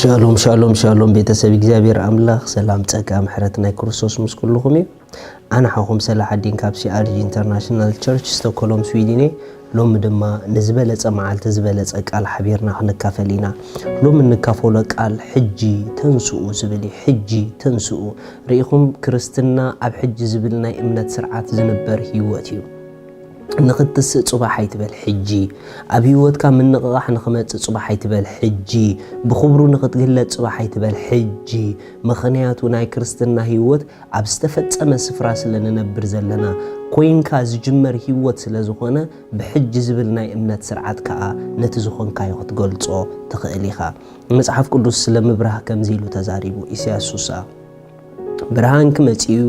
ሻሎም ሻሎም ሻሎም፣ ቤተሰብ እግዚኣብሔር ኣምላኽ፣ ሰላም፣ ጸጋ፣ ምሕረት ናይ ክርስቶስ ምስ ኩልኹም እዩ። ኣነ ሓኹም ሰላሓዲን ካብ ሲኣርጂ ኢንተርናሽናል ቸርች ስቶክሆልም ስዊድን እየ። ሎሚ ድማ ንዝበለጸ መዓልቲ ዝበለጸ ቃል ሓቢርና ክንካፈል ኢና። ሎሚ እንካፈሎ ቃል ሕጂ ተንስኡ ዝብል እዩ። ሕጂ ተንስኡ። ርኢኹም፣ ክርስትና ኣብ ሕጂ ዝብል ናይ እምነት ስርዓት ዝንበር ህይወት እዩ። ንኽትስእ ጽባሕ ኣይትበል ሕጂ። ኣብ ህይወትካ ምንቕቓሕ ንኽመጽእ ጽባሕ ኣይትበል ሕጂ። ብኽብሩ ንኽትግለጽ ጽባሕ ኣይትበል ሕጂ። ምኽንያቱ ናይ ክርስትና ህይወት ኣብ ዝተፈጸመ ስፍራ ስለ ንነብር ዘለና፣ ኮይንካ ዝጅመር ህይወት ስለ ዝኾነ፣ ብሕጂ ዝብል ናይ እምነት ስርዓት ከኣ ነቲ ዝኾንካዮ ክትገልጾ ትኽእል ኢኻ። መጽሓፍ ቅዱስ ስለ ምብራህ ከምዚ ኢሉ ተዛሪቡ፣ ኢሳያስ ሱሳ፣ ብርሃንኪ መጺኡ፣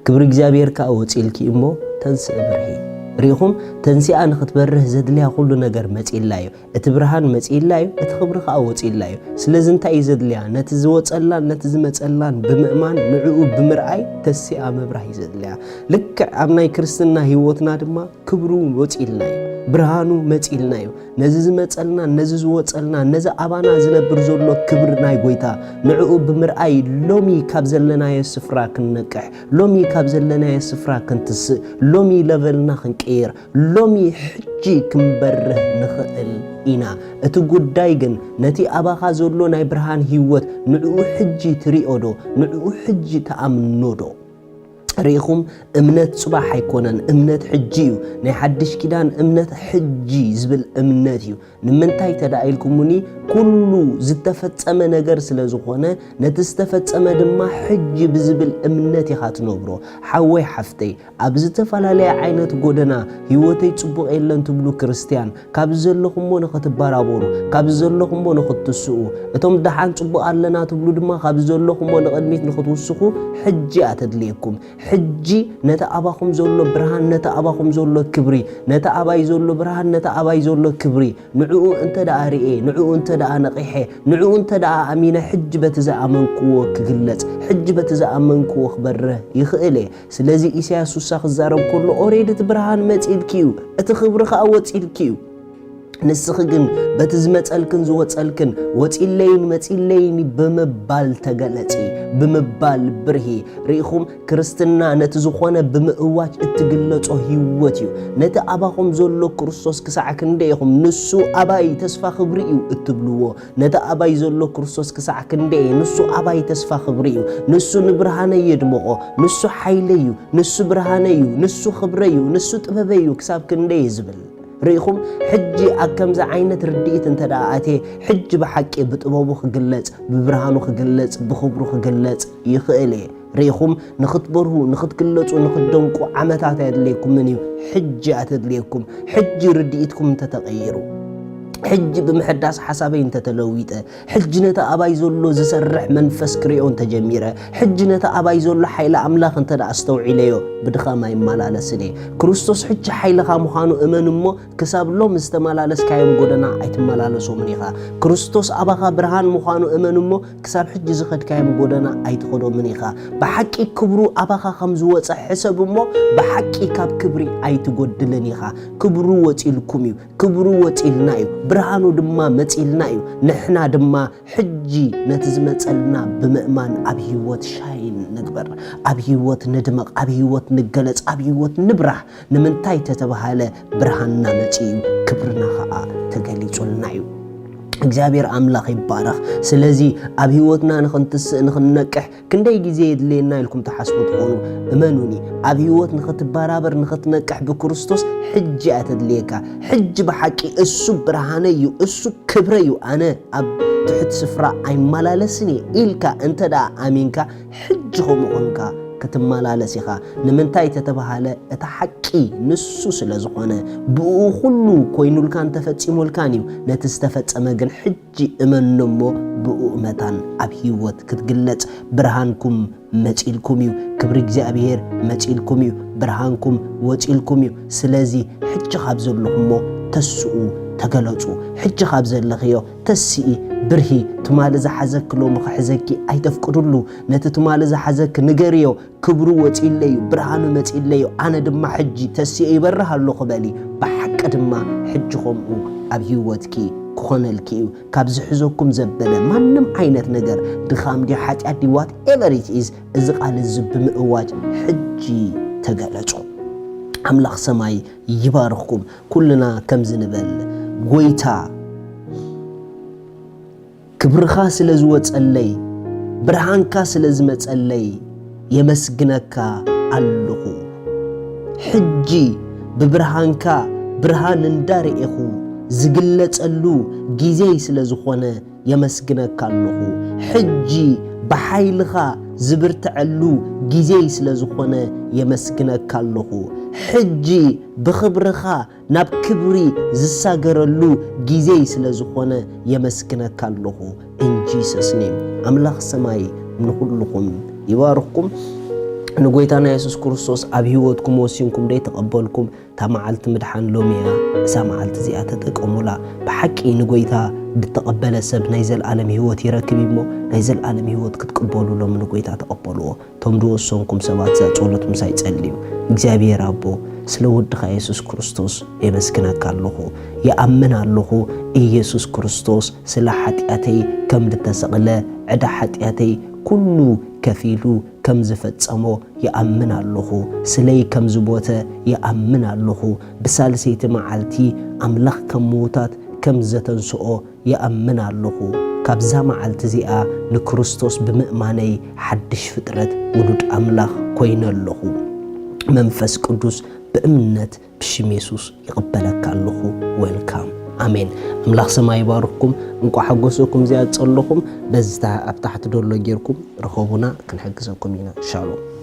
ክብሪ እግዚኣብሔር ከኣ ወጺእልኪ እሞ ተንስኢ ብርሂ። ርኢኹም፣ ተንሲኣ ንኽትበርህ ዘድልያ ኩሉ ነገር መጺእላ እዩ። እቲ ብርሃን መጺእላ እዩ፣ እቲ ክብሪ ከኣ ወጺእላ እዩ። ስለዚ እንታይ እዩ ዘድልያ? ነቲ ዝወጸላን ነቲ ዝመጸላን ብምእማን፣ ንዕኡ ብምርኣይ ተሲኣ ምብራህ እዩ ዘድልያ። ልክዕ ኣብ ናይ ክርስትና ህይወትና ድማ ክብሩ ወጺእልና እዩ፣ ብርሃኑ መጺእልና እዩ። ነዚ ዝመጸልና፣ ነዚ ዝወጸልና፣ ነዚ ኣባና ዝነብር ዘሎ ክብሪ ናይ ጎይታ፣ ንዕኡ ብምርኣይ ሎሚ ካብ ዘለናዮ ስፍራ ክንነቅሕ፣ ሎሚ ካብ ዘለናዮ ስፍራ ክንትስእ፣ ሎሚ ለቨልና ክንቅይር፣ ሎሚ ሕጂ ክንበርህ ንኽእል ኢና። እቲ ጉዳይ ግን ነቲ ኣባኻ ዘሎ ናይ ብርሃን ህይወት ንዕኡ ሕጂ ትሪኦ ዶ? ንዕኡ ሕጂ ትኣምኖ ዶ? ርኢኹም፣ እምነት ጽባሕ ኣይኮነን፣ እምነት ሕጂ እዩ። ናይ ሓድሽ ኪዳን እምነት ሕጂ ዝብል እምነት እዩ። ንምንታይ ተዳ ኢልኩምኒ፣ ኩሉ ዝተፈጸመ ነገር ስለ ዝኾነ፣ ነቲ ዝተፈጸመ ድማ ሕጂ ብዝብል እምነት ኢኻ ትነብሮ። ሓወይ ሓፍተይ፣ ኣብ ዝተፈላለየ ዓይነት ጎደና፣ ህይወተይ ጽቡቕ የለን ትብሉ ክርስትያን፣ ካብዚ ዘለኹሞ ንኽትበራበሩ፣ ካብዚ ዘለኹሞ ንኽትስኡ፣ እቶም ደሓን ጽቡቕ ኣለና ትብሉ ድማ፣ ካብዚ ዘለኹሞ ንቕድሚት ንኽትውስኹ፣ ሕጂ እያ ተድልየኩም። ሕጂ ነቲ ኣባኹም ዘሎ ብርሃን፣ ነቲ ኣባኹም ዘሎ ክብሪ፣ ነቲ ኣባይ ዘሎ ብርሃን፣ ነቲ ኣባይ ዘሎ ክብሪ፣ ንዕኡ እንተ ደኣ ርእየ፣ ንዕኡ እንተ ደኣ ነቒሐ፣ ንዕኡ እንተ ደኣ ኣሚነ፣ ሕጂ በቲ ዝኣመንክዎ ክግለጽ፣ ሕጂ በቲ ዝኣመንክዎ ክበርህ ይኽእል እየ። ስለዚ ኢሳያስ ሱሳ ክዛረብ ከሎ፣ ኦሬዲ እቲ ብርሃን መጺእልኪ እዩ፣ እቲ ክብሪ ከኣ ወጺእልኪ እዩ። ንስኺ ግን በቲ ዝመጸልክን ዝወጸልክን፣ ወጺለይን መጺለይን ብምባል ተገለጺ፣ ብምባል ብርሂ። ርኢኹም፣ ክርስትና ነቲ ዝኾነ ብምእዋጅ እትግለጾ ህይወት እዩ። ነቲ ኣባኹም ዘሎ ክርስቶስ ክሳዕ ክንደይ ኢኹም ንሱ ኣባይ ተስፋ ክብሪ እዩ እትብልዎ? ነቲ ኣባይ ዘሎ ክርስቶስ ክሳዕ ክንደይ ንሱ ኣባይ ተስፋ ክብሪ እዩ? ንሱ ንብርሃነይ የድምቖ፣ ንሱ ሓይለይ እዩ፣ ንሱ ብርሃነይ እዩ፣ ንሱ ክብረይ እዩ፣ ንሱ ጥበበይ እዩ ክሳብ ክንደይ ዝብል? ርኢኹም፣ ሕጂ ኣብ ከምዚ ዓይነት ርድኢት እንተ ደኣ ኣትየ፣ ሕጂ ብሓቂ ብጥበቡ ክግለጽ፣ ብብርሃኑ ክግለጽ፣ ብኽብሩ ክግለጽ ይኽእል እየ። ርኢኹም፣ ንኽትበርሁ፣ ንኽትግለጹ፣ ንኽትደምቁ ዓመታት ኣየድልየኩምን እዩ። ሕጂ እያ ተድልየኩም። ሕጂ ርድኢትኩም እንተተቐይሩ፣ ሕጂ ብምሕዳስ ሓሳበይ እንተተለዊጠ፣ ሕጂ ነቲ ኣባይ ዘሎ ዝሰርሕ መንፈስ ክሪኦ እንተጀሚረ፣ ሕጂ ነቲ ኣባይ ዘሎ ሓይሊ ኣምላኽ እንተ ደኣ ኣስተውዒለዮ፣ ብድኻም ኣይመላለስን እየ። ክርስቶስ ሕጂ ሓይልኻ ምዃኑ እመን እሞ፣ ክሳብ ሎም ዝተመላለስካዮም ጎደና ኣይትመላለሶምን ኢኻ። ክርስቶስ ኣባኻ ብርሃን ምዃኑ እመን እሞ፣ ክሳብ ሕጂ ዝኸድካዮም ጎደና ኣይትኸዶምን ኢኻ። ብሓቂ ክብሩ ኣባኻ ከም ዝወጸ ሕሰብ እሞ፣ ብሓቂ ካብ ክብሪ ኣይትጎድልን ኢኻ። ክብሩ ወጺልኩም እዩ፣ ክብሩ ወጺልና እዩ፣ ብርሃኑ ድማ መጺልና እዩ። ንሕና ድማ ሕጂ ነቲ ዝመጸልና ብምእማን ኣብ ህይወት ሻይን ንግበር፣ ኣብ ህይወት ንድመቕ፣ ኣብ ህይወት ንገለጽ፣ ኣብ ህይወት ንብራህ። ንምንታይ ተተባሃለ፣ ብርሃንና መጺኡ እዩ፣ ክብርና ኸኣ ተገሊጹልና እዩ። እግዚኣብሔር ኣምላኽ ይባረኽ። ስለዚ ኣብ ህይወትና ንኽንትስእ፣ ንኽንነቅሕ ክንደይ ግዜ የድልየና ኢልኩም ትሓስቡ ትኾኑ? እመኑኒ፣ ኣብ ህይወት ንኽትበራበር፣ ንኽትነቅሕ ብክርስቶስ ሕጂ እያ ተድልየካ። ሕጂ ብሓቂ እሱ ብርሃነይ እዩ፣ እሱ ክብረይ እዩ፣ ኣነ ኣብ ትሑት ስፍራ ኣይመላለስን እየ ኢልካ እንተ ደኣ ኣሚንካ፣ ሕጂ ከምኡ ኾንካ ክትመላለስ ኢኻ። ንምንታይ ተተባሃለ፣ እቲ ሓቂ ንሱ ስለ ዝኾነ፣ ብእኡ ኩሉ ኮይኑልካን ተፈጺሙልካን እዩ። ነቲ ዝተፈጸመ ግን ሕጂ እመኖ እሞ፣ ብእኡ መታን ኣብ ህይወት ክትግለጽ። ብርሃንኩም መጺልኩም እዩ፣ ክብሪ እግዚኣብሔር መጺልኩም እዩ፣ ብርሃንኩም ወጺልኩም እዩ። ስለዚ ሕጂ ካብ ዘለኹሞ ተስኡ፣ ተገለጹ። ሕጂ ካብ ዘለኽዮ ተስኢ፣ ብርሂ። ትማሊ ዝሓዘኪ ሎሚ ክሕዘኪ ኣይተፍቅድሉ። ነቲ ትማሊ ዝሓዘኪ ንገርዮ፣ ክብሩ ወጺለዩ፣ ብርሃኑ መጺለዩ፣ ኣነ ድማ ሕጂ ተስኤ ይበርህ ኣለኹ በሊ። ብሓቂ ድማ ሕጂ ከምኡ ኣብ ህይወትኪ ክኾነልኪ እዩ። ካብ ዝሕዘኩም ዘበለ ማንም ዓይነት ነገር፣ ድኻም ድዩ፣ ሓጢኣት ድዩ፣ whatever it is፣ እዚ ቃል እዚ ብምእዋጅ ሕጂ ተገለጹ። ኣምላኽ ሰማይ ይባርኽኩም። ኩልና ከምዚ ንበል። ጎይታ፣ ክብርኻ ስለ ዝወጸለይ፣ ብርሃንካ ስለ ዝመጸለይ የመስግነካ ኣለኹ። ሕጂ ብብርሃንካ ብርሃን እንዳርኤኹ ዝግለጸሉ ግዜይ ስለ ዝኾነ የመስግነካ ኣለኹ። ሕጂ ብሓይልኻ ዝብርትዐሉ ግዜይ ስለ ዝኾነ የመስግነካ ኣለኹ። ሕጂ ብኽብርኻ ናብ ክብሪ ዝሳገረሉ ግዜይ ስለ ዝኾነ የመስግነካ ኣለኹ። In Jesus name። ኣምላኽ ሰማይ ንኹልኹም ይባርኽኩም። ንጎይታና የሱስ ክርስቶስ ኣብ ህይወትኩም ወሲንኩም ደይ ተቐበልኩም፣ እታ መዓልቲ ምድሓን ሎሚ እያ። እዛ መዓልቲ እዚኣ ተጠቀሙላ። ብሓቂ ንጎይታ ዝተቐበለ ሰብ ናይ ዘልኣለም ህይወት ይረክብ እሞ፣ ናይ ዘልኣለም ህይወት ክትቅበሉ ሎሚ ንጎይታ ተቐበልዎ። እቶም ዝወሰንኩም ሰባት እዛ ጸሎት ምሳይ ጸልዩ። እግዚኣብሔር ኣቦ፣ ስለ ወድኻ የሱስ ክርስቶስ የመስግነካ ኣለኹ። ይኣምን ኣለኹ፣ ኢየሱስ ክርስቶስ ስለ ሓጢኣተይ ከም ዝተሰቕለ፣ ዕዳ ሓጢኣተይ ኩሉ ከፊሉ ከም ዝፈጸሞ ይኣምን ኣለኹ። ስለይ ከም ዝሞተ ይኣምን ኣለኹ። ብሳልሰይቲ መዓልቲ ኣምላኽ ካብ ምዉታት ከም ዘተንስኦ ይኣምን ኣለኹ። ካብዛ መዓልቲ እዚኣ ንክርስቶስ ብምእማነይ ሓድሽ ፍጥረት ውሉድ ኣምላኽ ኮይነ ኣለኹ። መንፈስ ቅዱስ ብእምነት ብሽም የሱስ ይቕበለካ ኣለኹ። ዌልካም። ኣሜን። ኣምላኽ ሰማይ ይባርኽኩም። እንቋዕ ሓጎሰኩም እዚኣ ጸለኹም። በዚ ታ-፣ ኣብ ታሕቲ ደሎ ጌርኩም ርኸቡና፣ ክንሕግዘኩም ኢና። ሻሎም።